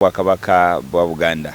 Bwakabaka bwa Buganda.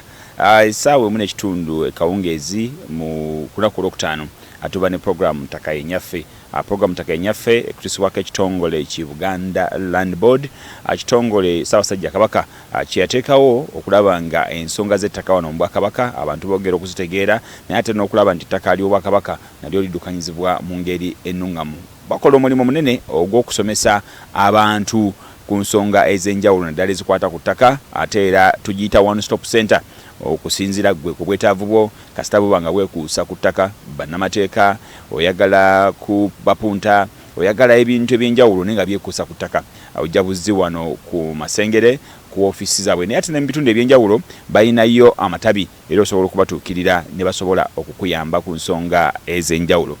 Essaawa emu n'ekitundu ekawungeezi mu lunaku olwokutaano atuba ne program Ttaka Ye Nnyaffe. Program Ttaka Ye Nnyaffe ekutuusibwako ekitongole ki Buganda Land Board, kitongole Ssaabasajja Kabaka kye yateekawo okulaba nga ensonga z'ettaka wano mu Bwakabaka abantu boogera okuzitegeera, naye ate n'okulaba nti ettaka ly'Obwakabaka nalyo liddukanyizibwa mu ngeri ennungamu. Bakola omulimu munene ogw'okusomesa abantu ku nsonga ez'enjawulo naddala ezikwata ku ttaka, ate era tugiyita One Stop Center okusinziira ggwe ku bwetaavu bwo kasita buba nga bwekuusa ku ttaka, bannamateeka, oyagala ku bapunta, oyagala ebintu eby'enjawulo naye nga byekuusa ku ttaka, ojja buzzi wano ku Masengere ku ofiisi zaabwe naye ate ne mu bitundu eby'enjawulo balinayo amatabi era osobola okubatuukirira ne basobola okukuyamba ku nsonga ez'enjawulo.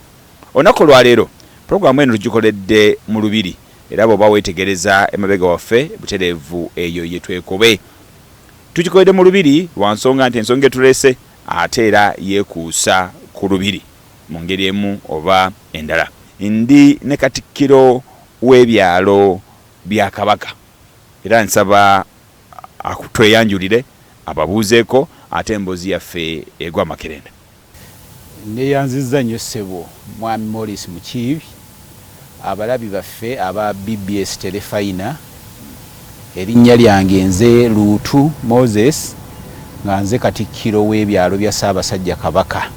Olunaku olwaleero pulogulaamu eno tugikoledde mu Lubiri era bw'oba weetegereza emabega waffe butereevu eyo ye Twekobe. Tukikoledde mu Lubiri lwa nsonga nti ensonga etuleese ate era yeekuusa ku Lubiri mu ngeri emu oba endala. Ndi ne Katikkiro w'ebyalo bya Kabaka era nsaba tweyanjulire ababuuzeeko ate emboozi yaffe egwe amakerenda. Neyanzizza nnyo ssebo Mwami Maurice Mukiibi, abalabi baffe aba bbs Terefayina. Erinnya lyange nze Luutu Moses nga nze Katikkiro w'ebyalo bya Ssaabasajja Kabaka.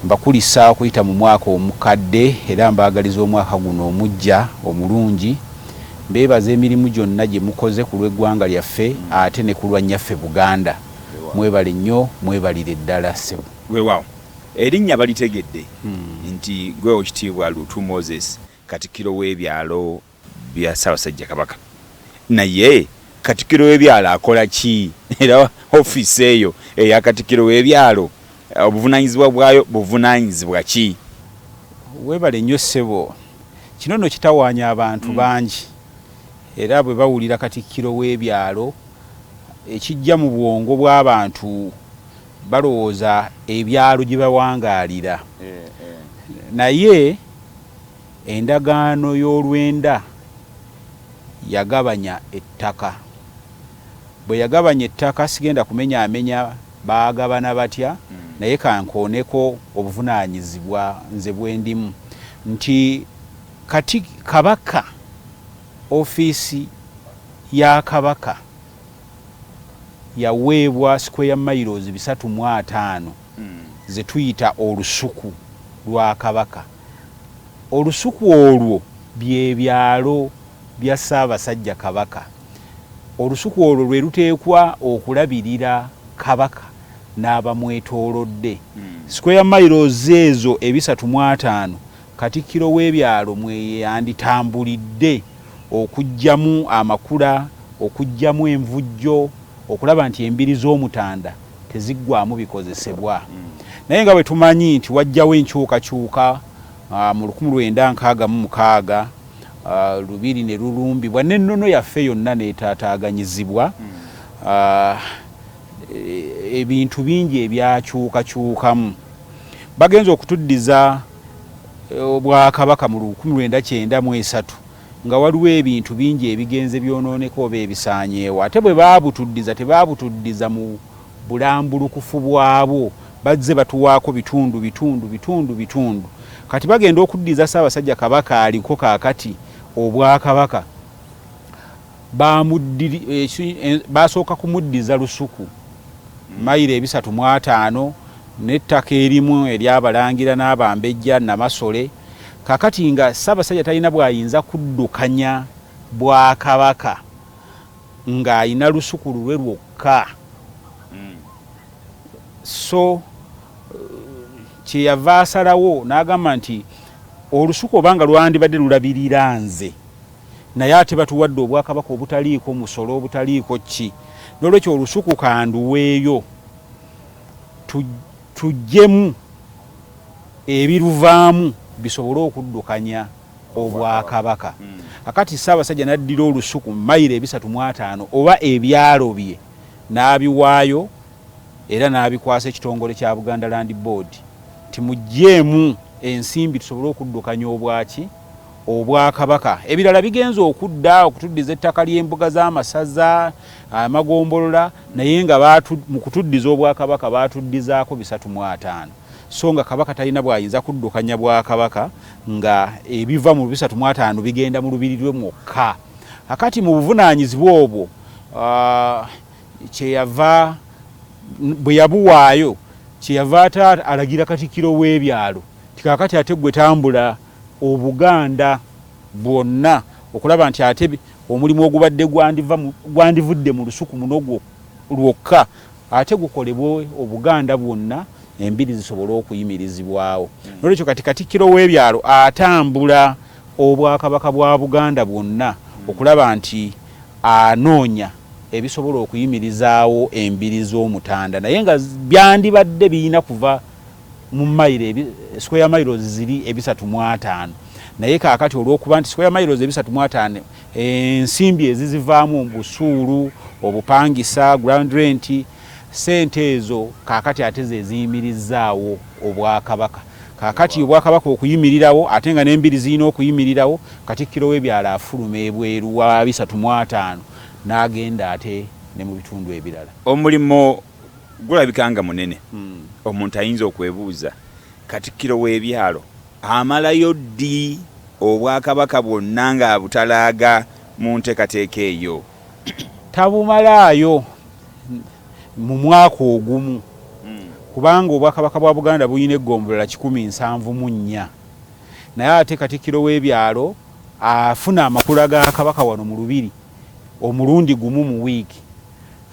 Mbakulisa okuyita mu mwaka omukadde era mbaagaliza omwaka guno omuggya omulungi. Mbeebaza emirimu gyonna gye mukoze ku lw'eggwanga lyaffe ate ne ku lwa Nnyaffe Buganda. Mwebale nnyo mwebalire ddala ssebo. Weewaawo erinnya balitegedde nti gwe Owekitiibwa Luutu Moses Katikkiro w'ebyalo bya Ssaabasajja Kabaka. Naye Katikkiro w'ebyalo akola ki? Era ofiisi eyo eya Katikkiro w'ebyalo obuvunaanyizibwa bwayo buvunaanyizibwa ki? Weebale nnyo ssebo. Kino nno kitawaanya abantu bangi era bwe bawulira Katikkiro w'ebyalo ekijja mu bwongo bw'abantu balowooza ebyalo gye bawangaalira naye endagaano y'olwenda yagabanya ettaka. Bwe yagabanya ettaka sigenda kumenyaamenya baagabana batya naye kankooneko obuvunaanyizibwa nze bwendimu nti kati Kabaka ofiisi ya Kabaka yaweebwa square miles 350 ze tuyita olusuku lwa Kabaka. Olusuku olwo bye byalo bya Ssaabasajja Kabaka. Olusuku olwo lwe luteekwa okulabirira Kabaka n'abamwetoolodde. Square miles ezo 350 Katikkiro w'ebyalo mweyanditambulidde okuggyamu amakula, okuggyamu envujjo, okulaba nti embiri z'Omutanda teziggwaamu bikozesebwa. Naye nga bwe tumanyi nti wajjawo enkyukakyuka mu 1966, Lubiri ne lulumbibwa n'ennono yaffe yonna n'etaataaganyizibwa, ebintu bingi ebyakyukakyukamu. Bagenze okutuddiza Obwakabaka mu 1993 nga waliwo ebintu bingi ebigenze byonooneka oba ebisaanyeewo. Ate bwe baabutuddiza tebaabutuddiza mu bulambulukufu bwabwo, bazze batuwaako bitundu bitundu bitundu bitundu. Kati bagenda okuddiza Ssaabasajja Kabaka aliko kaakati Obwakabaka, baasooka kumuddiza lusuku mayiro 350 n'ettaka erimu ery'Abalangira n'Abambejja Namasole. Kaakati nga Ssaabasajja talina bw'ayinza kuddukanya Bwakabaka ng'alina lusuku lulwe lwokka, so kyeyava asalawo n'agamba nti olusuku oba nga lwandibadde lulabirira nze, naye ate batuwadde Obwakabaka obutaliiko musolo, obutaliiko ki, n'olwekyo olusuku kanduweeyo tuggyemu ebiruvaamu bisobole okuddukanya Obwakabaka. Kakati Ssaabasajja n'addira olusuku mayiro 350 oba ebyalo bye n'abiwaayo era n'abikwasa ekitongole kya Buganda Land Board nti muggyeemu ensimbi tusobole okuddukanya obwaki? Obwakabaka. Ebirala bigenze okudda okutuddiza ettaka ly'embuga z'amasaza, amagombolola, naye nga mu kutuddiza Obwakabaka baatuddizaako 350, so nga Kabaka talina bw'ayinza kuddukanya Bwakabaka nga ebiva mu 350 bigenda mu lubiri lwe mwokka. Akati mu buvunaanyizibwa obwo kyeyava bwe yabuwaayo, kyeyava ate alagira Katikkiro w'ebyalo ti kaakati ate gwe tambula Obuganda bwonna okulaba nti ate omulimu ogubadde gwandivudde mu lusuku muno lwokka ate gukolebwe Obuganda bwonna, embiri zisobole okuyimirizibwawo. Nolwekyo kati Katikkiro w'ebyalo atambula Obwakabaka bwa Buganda bwonna okulaba nti anoonya ebisobola okuyimirizaawo embiri z'Omutanda, naye nga byandibadde birina kuva mu mayiro, square miles ziri 350. Naye kaakati olw'okuba nti square miles 350, ensimbi ezizivaamu, busuulu, obupangisa, ground rent, sente ezo kaakati ate ze ziyimirizaawo Obwakabaka. Kaakati Obwakabaka okuyimirirawo, ate nga n'embiri zirina okuyimirirawo, Katikkiro w'ebyalo afuluma ebweru wa 350 n'agenda ate ne mu bitundu ebirala. Omulimu gulabika nga munene. Omuntu ayinza okwebuuza, Katikkiro w'ebyalo amalayo ddi Obwakabaka bwonna ng'abutalaaga mu nteekateeka eyo? Tabumalaayo mu mwaka ogumu, kubanga Obwakabaka bwa Buganda bulina eggombolola 174, naye ate Katikkiro w'ebyalo afuna amakula ga Kabaka wano mu lubiri omulundi gumu mu wiiki.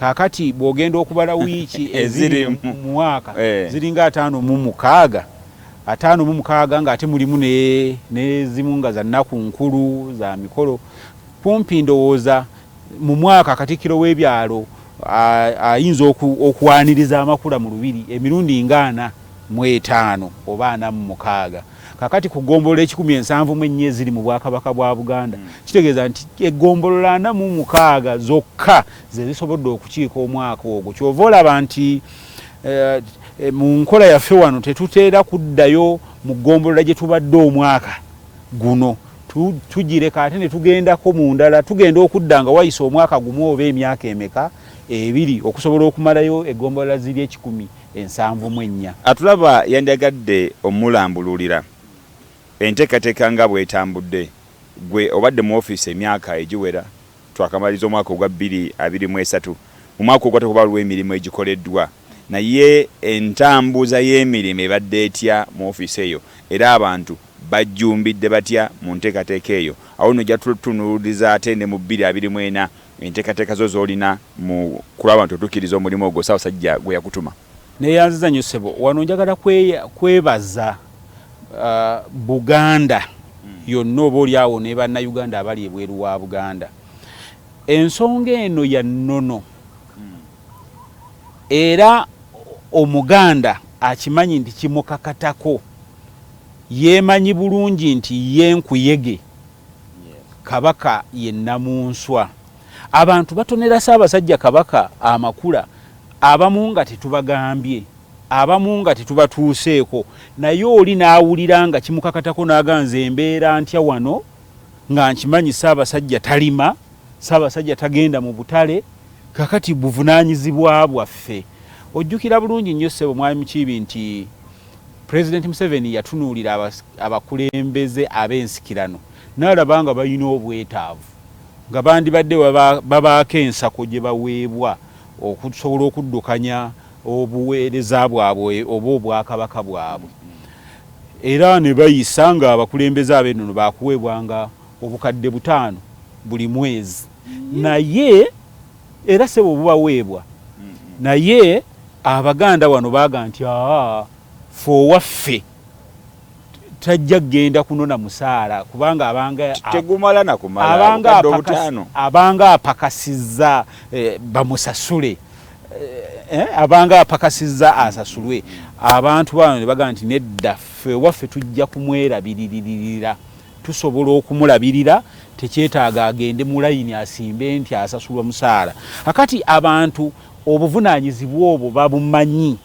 Kaakati bw'ogenda okubala wiiki eziri mu mwaka, ziringa 56, 56, ng'ate mulimu n'ezimu nga za nnaku nkulu za mikolo. Kumpi ndowooza mu mwaka Katikkiro w'ebyalo ayinza okwaniriza amakula mu lubiri emirundi nga 45 oba 46. Kakati ku ggombolola 174 eziri mu Bwakabaka bwa Buganda, kitegeeza nti eggombolola 46 zokka ze zisobodde okukiika omwaka ogwo. Kyova olaba nti mu nkola yaffe wano tetuteera kuddayo mu ggombolola gye tubadde omwaka guno, tugireka ate ne tugendako mu ndala. Tugenda okudda nga wayise omwaka gumu oba emyaka emeka 2 okusobola okumalayo eggombolola ziri 174. Atulaba yandyagadde omulambululira enteekateeka nga bw'etambudde. Ggwe obadde mu ofiisi emyaka egiwera, twakamaliriza omwaka ogwa 2023. Mu mwaka ogwo tekuba waliwo emirimu egikoleddwa, naye entambuza y'emirimu ebadde etya mu ofiisi eyo, era abantu bajjumbidde batya mu nteekateeka eyo? Awo nno ojja tutunuuliza ate ne mu 2024 enteekateeka zo z'olina mu kulaba nti otuukiriza omulimu ogwo Ssaabasajja gwe yakutuma. Neeyanziza nnyo ssebo. Wano njagala kwebaza Buganda yonna, oba oli awo ne Bannayuganda abali ebweru wa Buganda. Ensonga eno ya nnono, era Omuganda akimanyi nti kimukakatako. Yeemanyi bulungi nti ye nkuyege, Kabaka ye nnamunswa. Abantu batonera Ssaabasajja Kabaka amakula, abamu nga tetubagambye, abamu nga tetubatuuseeko, naye oli n'awulira nga kimukakatako n'agamba, nze embeera ntya wano nga nkimanyi Ssaabasajja talima, Ssaabasajja tagenda mu butale, kakati buvunaanyizibwa bwaffe. Ojjukira bulungi nnyo ssebo Mwami Mukiibi nti Pulezidenti Museveni yatunuulira abakulembeze ab'ensikirano n'alaba nga balina obwetaavu, nga bandibadde babaako ensako gye baweebwa okusobola okuddukanya obuweereza bwabwe oba Obwakabaka bwabwe, era ne bayisa nga abakulembeze ab'ennono baakuweebwanga 5000 buli mwezi. Naye era ssebo bubaweebwa, naye Abaganda wano baaga nti aa, ffe owaffe tajja kugenda kunona musaala, kubanga abanga tegumala na kumala 5,000. Abanga apakasizza bamusasule, abanga apakasizza asasulwe. Abantu bano ne bagamba nti nedda, ffe owaffe tujja kumwerabiririra, tusobola okumulabirira, tekyetaaga agende mu layini asimbe nti asasulwa musaala. Akati abantu obuvunaanyizibwa obwo babumanyi.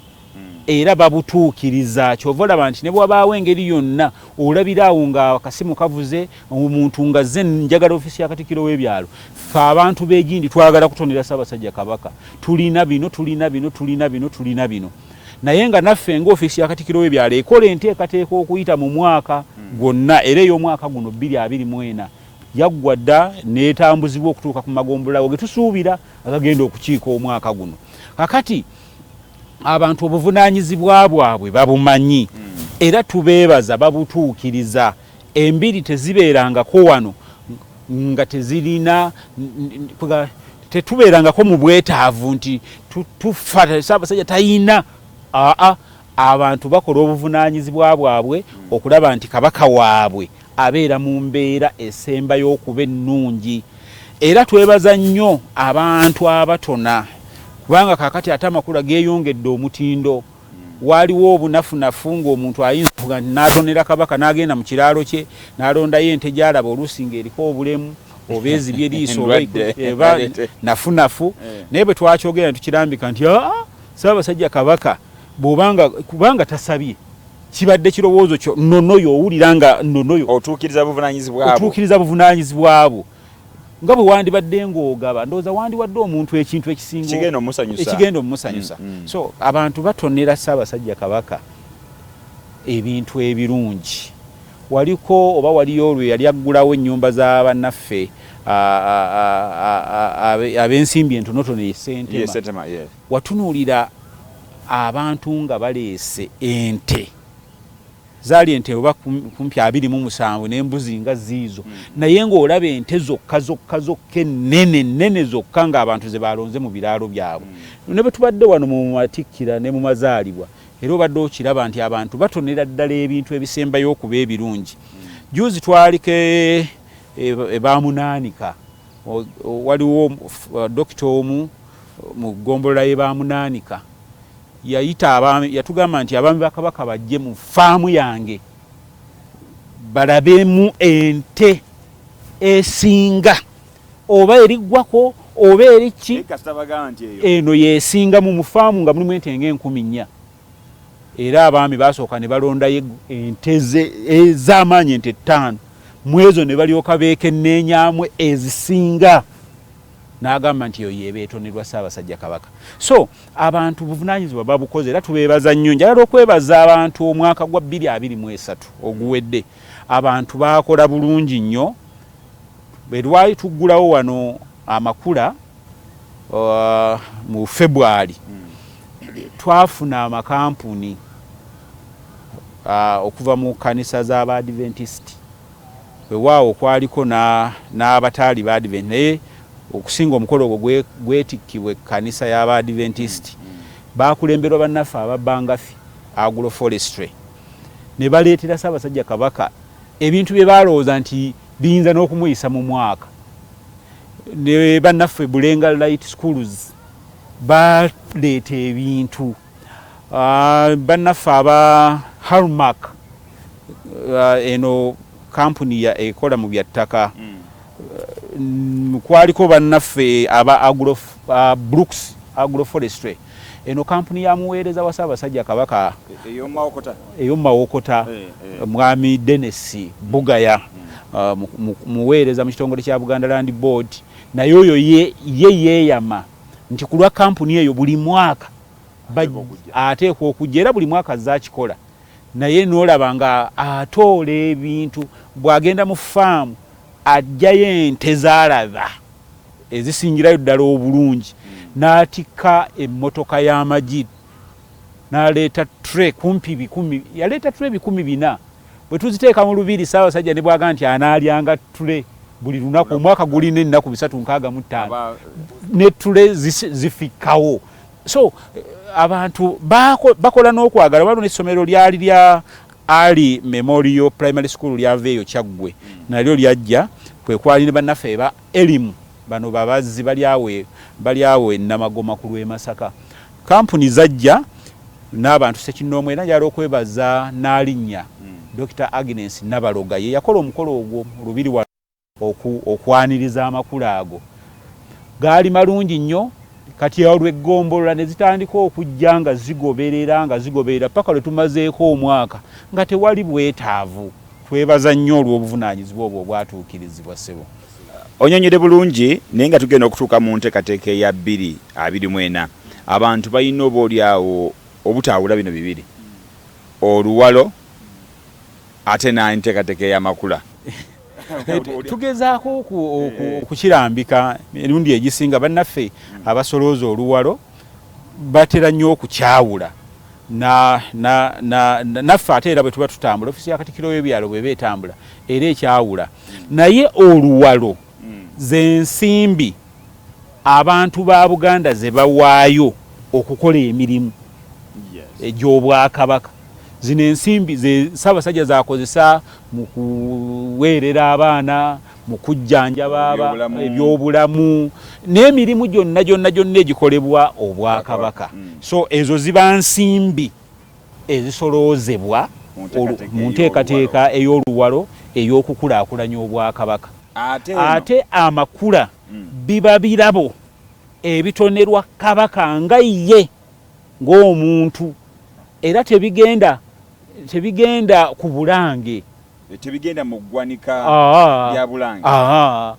Era babutuukiriza. Kyova olaba nti ne bwabaawo engeri yonna, olabira awo nga akasimu kavuze, omuntu nga zze, njagala ofiisi ya Katikkiro w'ebyalo, ffe abantu b'egindi twagala kutonera Ssaabasajja Kabaka, tulina bino, tulina bino, tulina bino, tulina bino. Naye nga naffe nga ofiisi ya Katikkiro w'ebyalo ekola enteekateeka okuyita mu mwaka gwonna, era ey'omwaka guno 2024 yaggwa dda n'etambuzibwa okutuuka ku magombolola ge tusuubira agagenda okukiika omwaka guno. Kakati abantu obuvunaanyizibwa bwabwe babumanyi, era tubeebaza, babutuukiriza. Embiri tezibeerangako wano nga tezirina, tetubeerangako mu bwetaavu nti tufa, Ssaabasajja tayina. Aa, abantu bakola obuvunaanyizibwa bwabwe okulaba nti Kabaka waabwe abeera mu mbeera esembayo okuba ennungi. Era twebaza nnyo abantu abatona, kubanga kakati ate amakula geeyongedde omutindo. Waaliwo obunafunafu ng'omuntu ayinza okuga nti n'atonera Kabaka, n'agenda mu kiraalo kye n'alondayo ente gy'alaba, oluusi ng'eriko obulemu oba ezibye eriiso oba nafunafu. Naye bwe twakyogera ne tukirambika nti aa, Ssaabasajja Kabaka bw'obanga kubanga tasabye, kibadde kirowoozo kyo, nnonoyo, owulira nga nnonoyo. Otuukiriza buvunaanyizibwa bwo. Otuukiriza buvunaanyizibwa bwo nga bwe wandibadde ng'ogaba. Ndowooza wandiwadde omuntu ekintu ekisinga ekigenda omumusanyusa. So abantu batonera Ssaabasajja Kabaka ebintu ebirungi. Waliko oba waliyo olwo yali aggulawo ennyumba za bannaffe ab'ensimbi entonotono e Sentema, watunuulira abantu nga baleese ente, zaali ente oba kumpi 27 n'embuzi nga ziizo, naye ng'olaba ente zokka zokka zokka ennene ennene zokka ng'abantu ze balonze mu biraalo byabwe. Ne bwe tubadde wano mu matikkira ne mu mazaalibwa, era obadde okiraba nti abantu batonera ddala ebintu ebisembayo okuba ebirungi. Juzi twaliko ebamunaanika, waliwo dokita omu mu ggombolola y'e Bamunaanika yayita abaami, yatugamba nti abaami ba Kabaka bajje mu faamu yange balabemu ente esinga, oba eriggwako oba eriki, eno yesinga mu faamu nga mulimu ente ng'enkumi 4. Era abaami basooka ne balondayo ente ez'amaanyi, ente ttaano mu ezo, ne balyoka beekenneenyamu ezisinga, n'agamba nti eyo yeeba etonerwa Ssaabasajja Kabaka. So abantu buvunaanyizibwa babukoze, era tubeebaza nnyo. Njagala okwebaza abantu omwaka gwa 2023 oguwedde, abantu baakola bulungi nnyo. Bwe lwali tuggulawo wano amakula mu February, twafuna amakampuni okuva mu kanisa z'Abaadventist. Wewaawo kwaliko n'abataali Baadvent, naye okusinga omukolo ogwo gwetikkibwa ekkanisa y'Abaadventist. Bakulemberwa bannaffe aba Bangafi Agroforestry, ne baleetera Ssaabasajja Kabaka ebintu bye balowooza nti biyinza n'okumuyisa mu mwaka. Ne bannaffe Bulenga Light Schools baleeta ebintu, bannaffe aba Hallmark, eno kampuni ekola mu byattaka, kwaliko bannaffe aba agro, Brooks Agroforestry, eno kampuni ya muweereza wa Ssaabasajja Kabaka ey'omumawokota, Mwami Denis Bugaya, muweereza mu kitongole kya Buganda Land Board. Naye oyo ye yeeyama nti ku lwa kampuni eyo buli mwaka ateekwa okujja, era buli mwaka azze akikola. Naye n'olaba nga atoola ebintu, bw'agenda mu faamu ajjayo ente z'alaba ezisingirayo ddala obulungi, n'atikka emmotoka y'amagi n'aleeta tray kumpi 100, yaleeta tray 400. Bwe tuziteeka mu lubiri, Ssaabasajja ne bwaga nti anaalyanga tray buli lunaku, omwaka gulina ennaku 365, ne tray zifikkawo. So abantu bakola n'okwagala. Waliwo n'essomero lyali lya Ali Memorial Primary School, lyava eyo Kyaggwe, nalyo lyajja. Kwe kwali ne bannaffe ba Elimu, bano babazzi bali awo e Namagoma ku lw'e Masaka. Kampuni zajja n'abantu ssekinnoomu. Era njagala okwebaza Nnaalinnya Dr Agnes Nabaloga, ye yakola omukolo ogwo lubiri wa okwaniriza amakula ago. Gaali malungi nnyo. Kati olwo eggombolola ne zitandika okujja nga zigoberera nga zigoberera paka lwe tumazeeko omwaka nga tewali bwetaavu. Twebaza nnyo olw'obuvunaanyizibwa obwo obwatuukirizibwa ssebo. Onyonyode bulungi naye nga tugenda okutuuka mu nteekateeka eya 2024 abantu balina oba oli awo obutaawula bino bibiri, oluwalo ate n'enteekateeka ey'amakula. Tugezaako okukirambika emirundi egisinga bannaffe abasolooza oluwalo batera nnyo okukyawula naffe ate era bwe tuba tutambula ofiisi ya Katikkiro w'ebyalo bw'eba etambula era ekyawula naye oluwalo z'ensimbi abantu ba Buganda ze bawaayo okukola emirimu egy'Obwakabaka. Zino ensimbi ze Ssaabasajja z'akozesa mu kuweerera abaana, mu kujjanjaba ebyobulamu n'emirimu gyonna gyonna gyonna egikolebwa Obwakabaka. So ezo ziba nsimbi ezisoloozebwa mu nteekateeka ey'oluwalo ey'okukulaakulanya Obwakabaka. Ate amakula biba birabo ebitonerwa Kabaka nga ye ng'omuntu era tebigenda tebigenda ku Bulange. Tebigenda mu ggwanika lya Bulange.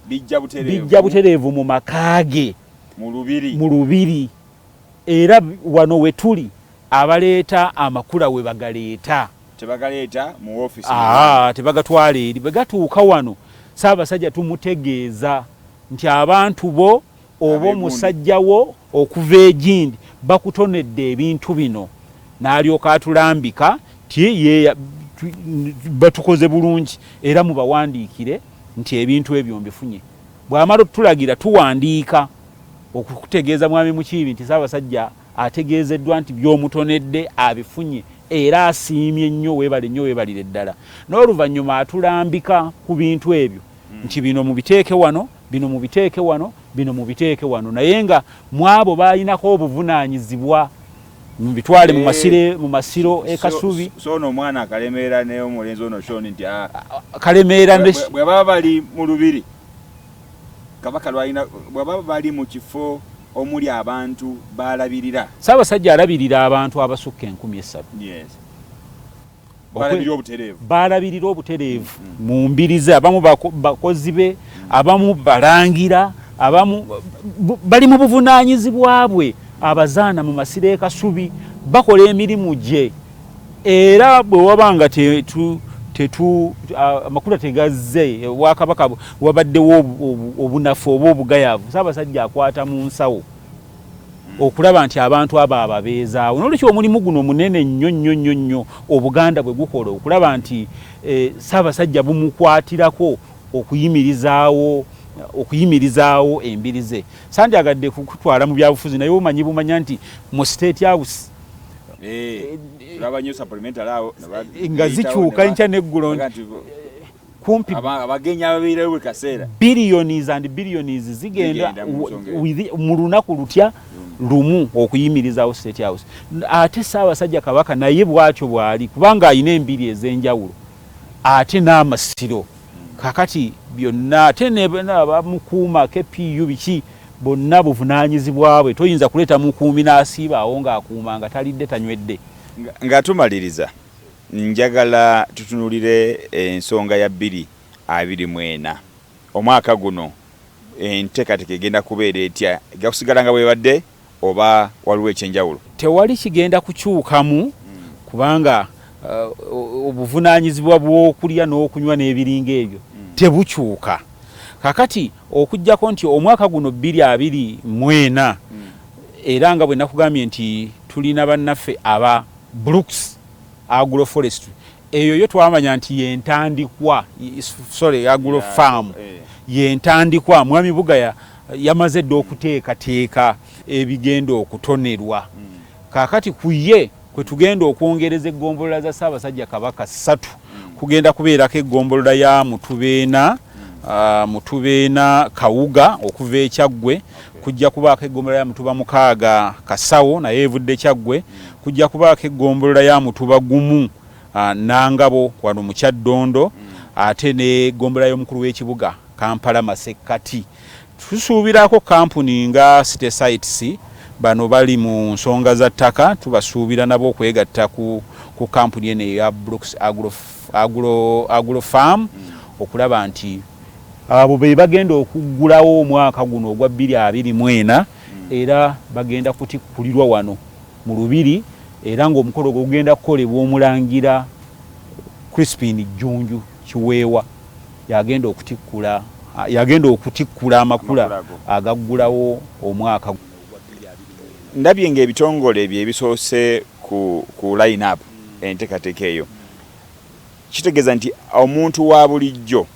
Bijja butereevu. Bijja butereevu mu maka ge. Mu lubiri. Mu lubiri. Era wano we tuli abaleeta amakula we bagaleeta. Tebagaleeta mu woofiisi. Tebagatwala eri. Bwe gatuuka wano Ssaabasajja tumutegeeza nti abantu bo oba omusajja wo okuva egindi bakutonedde ebintu bino n'alyoka atulambika nti batukoze bulungi era mubawandiikire nti ebintu ebyo mbifunye. Bw'amala otulagira tuwandiika okukutegeeza Mwami Mukiibi nti Ssaabasajja ategeezeddwa nti by'omutonedde abifunye era asiimye nnyo weebale nnyo weebalire ddala. N'oluvannyuma atulambika ku bintu ebyo nti bino mubiteeke wano, bino mubiteeke wano, bino mubiteeke wano naye nga mu abo baalinako obuvunaanyizibwa mubitwale mu masiro mu masiro e Kasubi. So ono omwana Kalemeera ne omulenzi ono Shoni nti ah, Kalemeera ne bwe baba bali mu lubiri Kabaka lwalina bwe baba bali mu kifo omuli abantu b'alabirira. Ssaabasajja alabirira abantu abasukka 3000. Yes. Balabirira obutereevu. Balabirira obutereevu mu mbiri ze abamu bakozi be abamu balangira abamu bali mu buvunaanyizibwa bwe abazaana mu masiro e Kasubi bakola emirimu gye era bwe waba nga tetu tetu amakula tegazze obwakabaka wabaddewo obunafu oba obugayaavu Ssaabasajja akwata mu nsawo okulaba nti abantu abo ababeezaawo. N'olwekyo omulimu guno munene nnyo nnyo nnyo nnyo Obuganda bwe gukola okulaba nti Ssaabasajja bumukwatirako okuyimirizaawo okuyimirizaawo embiri ze. Sandyagadde kukutwala mu byabufuzi naye omanyi bumanya nti mu State House nga zikyuka enkya n'eggulo kumpi abagenyi ababeerayo buli kaseera billions and billions zigenda mu lunaku lutya lumu okuyimirizaawo State House. Ate Ssaabasajja Kabaka naye bw'atyo bw'ali kubanga alina embiri ez'enjawulo ate n'amasiro kakati byonna ate abamukuuma KPU biki bonna buvunaanyizibwa bwe toyinza kuleeta mukuumi n'asiiba awo ng'akuuma nga talidde tanywedde. Nga tumaliriza Njagala tutunulire ensonga ya 2024. Omwaka guno enteekateeka egenda kubeera etya? Ejja kusigala nga bw'ebadde oba waliwo eky'enjawulo? Tewali kigenda kukyukamu kubanga obuvunaanyizibwa bw'okulya n'okunywa n'ebiringa ebyo tebukyuka. Kaakati okuggyako nti omwaka guno 2024 era nga bwe nakugambye nti tulina bannaffe aba Brooks Agroforestry eyo yo twamanya nti yentandikwa, sorry, agro farm yentandikwa. Mwami Bugaya yamaze dda okuteekateeka ebigenda okutonerwa. Kaakati ku ye kwe tugenda okwongereza eggombolola za Ssaabasajja Kabaka ssatu. Kugenda kubeerako eggombolola ya Mutubeena, Mutubeena Kawuga okuva e Kyaggwe, kujja kubaako eggombolola ya Mutuba Mukaaga Kasawo naye evudde Kyaggwe, kujja kubaako eggombolola ya Mutuba Gumu Nangabo wano mu Kyaddondo, ate n'eggombolola y'omukulu w'ekibuga Kampala Masekkati. Tusuubirako kkampuni nga City Sites Bano bali mu nsonga za ttaka, tubasuubira nabo okwegatta ku, ku kampuni eno eya Brooks Agro, Agro, Agro Farm okulaba nti abo be bagenda okuggulawo omwaka guno ogwa 2024 era bagenda kutikkulirwa wano mu Lubiri, era ng'omukolo ogwo gugenda kukolebwa Omulangira Crispin Jjunju Kiweewa yagenda okutikkula yagenda okutikkula amakula agaggulawo omwaka guno ogwa 2024. Ndabye ng'ebitongole bye bisoose ku, ku line up enteekateeka eyo. Kitegeeza nti omuntu wa bulijjo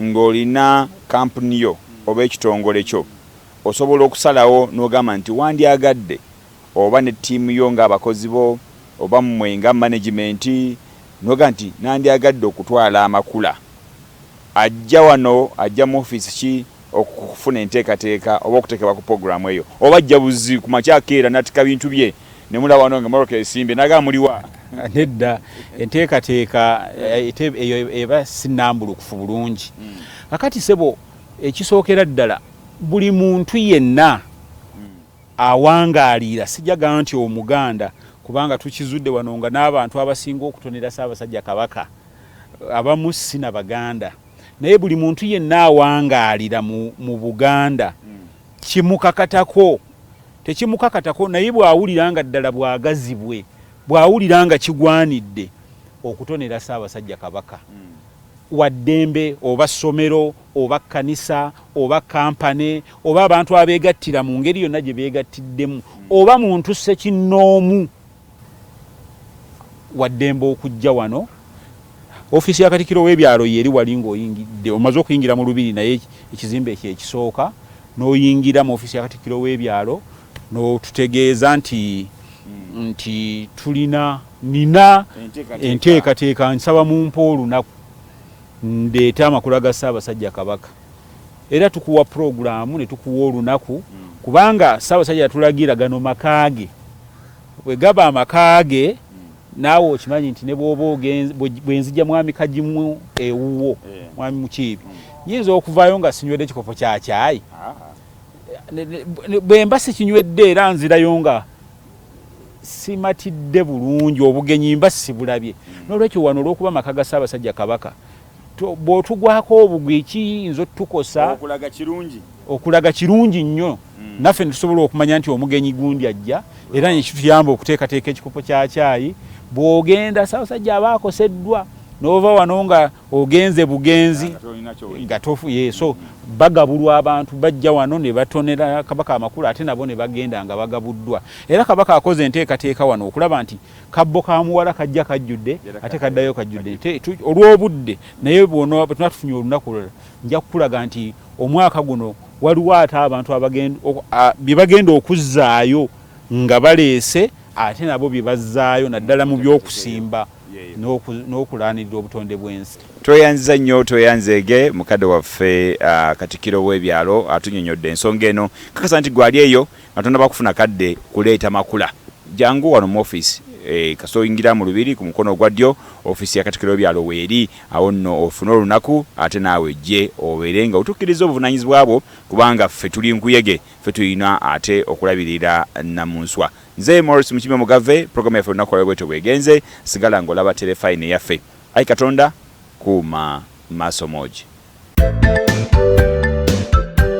ng'olina kampuni yo oba ekitongole kyo osobola okusalawo n'ogamba nti wandyagadde oba ne ttiimu yo ng'abakozi bo oba mmwe nga management n'ogamba nti nandyagadde okutwala amakula. Ajja wano, ajja mu ofiisi ki okufuna enteekateeka oba okuteekebwa ku pulogulaamu eyo oba ajja buzzi ku makya akeera n'atikka bintu bye ne mulaba wano nga mmotoka esimbye n'agamba muliwa? Nedda, enteekateeka eyo eba si nnambulukufu bulungi. Kakati ssebo ekisookera ddala buli muntu yenna awangaaliira, sijja gamba nti Omuganda kubanga tukizudde wano nga n'abantu abasinga okutonera Ssaabasajja Kabaka abamu si na Baganda, naye buli muntu yenna awangaalira mu, mu Buganda kimukakatako, tekimukakatako naye bw'awulira nga ddala bwagazi bwe, bw'awulira nga kigwanidde okutonera Ssaabasajja Kabaka wa ddembe oba ssomero oba kkanisa oba kampane oba abantu abeegattira mu ngeri yonna gye beegattiddemu oba muntu ssekinnoomu wa ddembe okujja wano. Ofiisi ya Katikkiro w'ebyalo y'eri wali ng'oyingidde, omaze okuyingira mu Lubiri naye ekizimbe kye ekisooka n'oyingira mu ofiisi ya Katikkiro w'ebyalo n'otutegeeza nti nti tulina nina enteekateeka nsaba mumpe olunaku ndeete amakula ga Ssaabasajja Kabaka era tukuwa pulogulaamu ne tukuwa olunaku kubanga Ssaabasajja yatulagira gano maka ge bwe gaba amaka ge naawe okimanyi nti ne bw'oba ogenze bwe nzija Mwami Kagimu ewuwo Mwami Mukiibi nyinza okuvaayo nga sinywedde kikopo kya caayi bwe mba sikinywedde era nzirayo nga simatidde bulungi obugenyi mba sibulabye. N'olwekyo wano olw'okuba maka ga Ssaabasajja Kabaka bw'otugwako obugwi kiyinza otukosa. Okulaga kirungi. Okulaga kirungi nnyo naffe ne tusobola okumanya nti omugenyi gundi ajja era ne kituyamba okuteekateeka ekikopo kya caayi. Bw'ogenda Ssaabasajja aba akoseddwa n'ova wano nga ogenze bugenzi nga tofu ye so bagabulwa abantu bajja wano ne batonera Kabaka amakulu ate nabo ne bagenda nga bagabuddwa. Era Kabaka akoze enteekateeka wano okulaba nti kabbo ka muwala kajja kajjudde ate kaddayo kajjudde olw'obudde naye bw'ono bwe tunaba tufunye olunaku olulala nja kukulaga nti omwaka guno waliwo ate abantu bye bagenda okuzzaayo nga baleese ate nabo bye bazzaayo naddala mu by'okusimba n'okulwanirira obutonde bw'ensi. Tweyanziza nnyo tweyanzeege mukadde waffe Katikkiro w'ebyalo atunyonyodde ensonga eno. Nkakasa nti gwe ali eyo nga tonnaba kufuna kadde kuleeta makula jangu wano mu ofiisi kasita oyingira mu Lubiri ku mukono ogwa ddyo ofiisi ya Katikkiro w'ebyalo weeri awo nno ofune olunaku ate naawe ojje obeere nga otuukiriza obuvunaanyizibwa bwo kubanga ffe tuli nkuyege ffe tulina ate okulabirira Nnamunswa. Nze Maurice Mukiibi Omugave, program yaffe olunaku lwaleero bwetyo bwegenze, sigala nga olaba Terefayina eyaffe. Ayi Katonda kuuma Maaso Moogi.